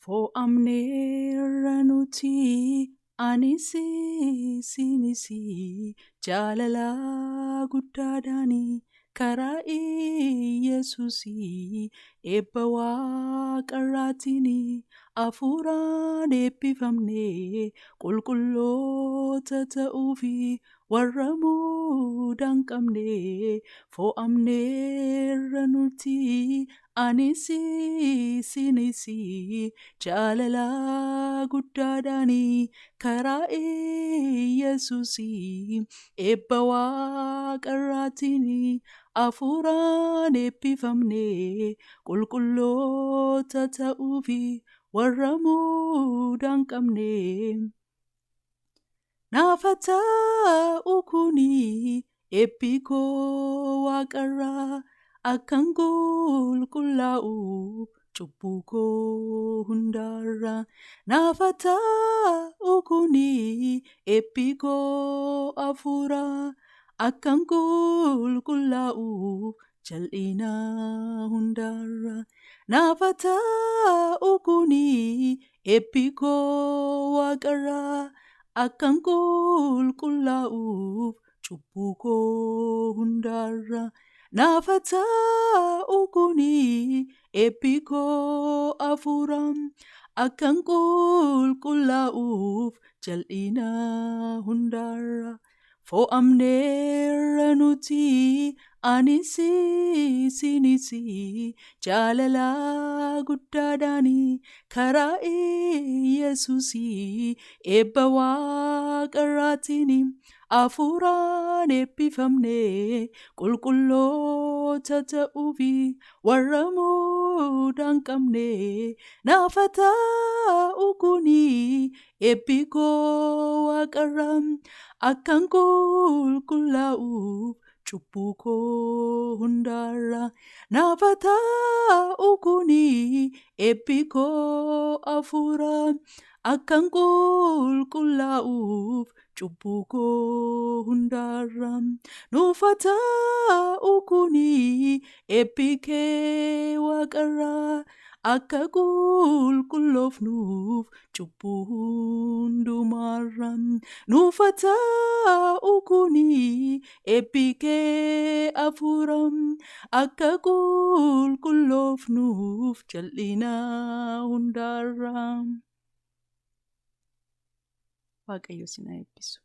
Fo'amneerra nuti anis isinis jaalala guddaadhaan karaa Iyesuus eebba waaqarraatiin hafuuraan eebbifamne qulqulloota ta'uufi warra mudaa hin qabne. Fo'amneerra nuti anis isinis jaalala guddaadhaan karaa Iyesuus eebba waaqarraatiin hafuuraan eebbifamne qulqulloota ta'uufi warra mudaa hin qabne. Naaf haa ta'u kuni eebbi koo waaqarraa akkan qulqullaa'uuf cubbuu koo hundaarraa. Naaf haa ta'u kuni eebbi koo hafuuraa akkan qulqullaa'uuf jal'ina hundaarraa. Naaf haa ta'u kuni eebbi koo waaqarraa akkan qulqullaa'uuf cubbuu koo hundaarraa. Naaf haa ta'u kuni eebbi koo hafuuraa akkan qulqullaa'uuf jal'ina hundaarraa. Fo'amneerra nuti anis isinis jaalala guddaadhaan karaa Iyesuus eebba waaqarraatiin hafuuraan eebbifamne qulqulloota ta'uufi warra mudaa hin qabne. Naaf haa ta'u kuni eebbi koo waaqarraa akkan qulqullaa'uuf cubbuu koo hundaarraa. Naaf haa ta'u kuni eebbi koo hafuuraa akkan qulqullaa'uuf cubbuu koo hundaarraa. Nuuf haa ta'u kuni eebbi kee waaqarraa akka qulqulloofnuuf cubbuu hundumaarraa. Nuuf haa ta'u kuni eebbi kee hafuuraa akka qulqulloofnuuf jal'ina hundaarraa. Waaqayyo isin haa eebbisu.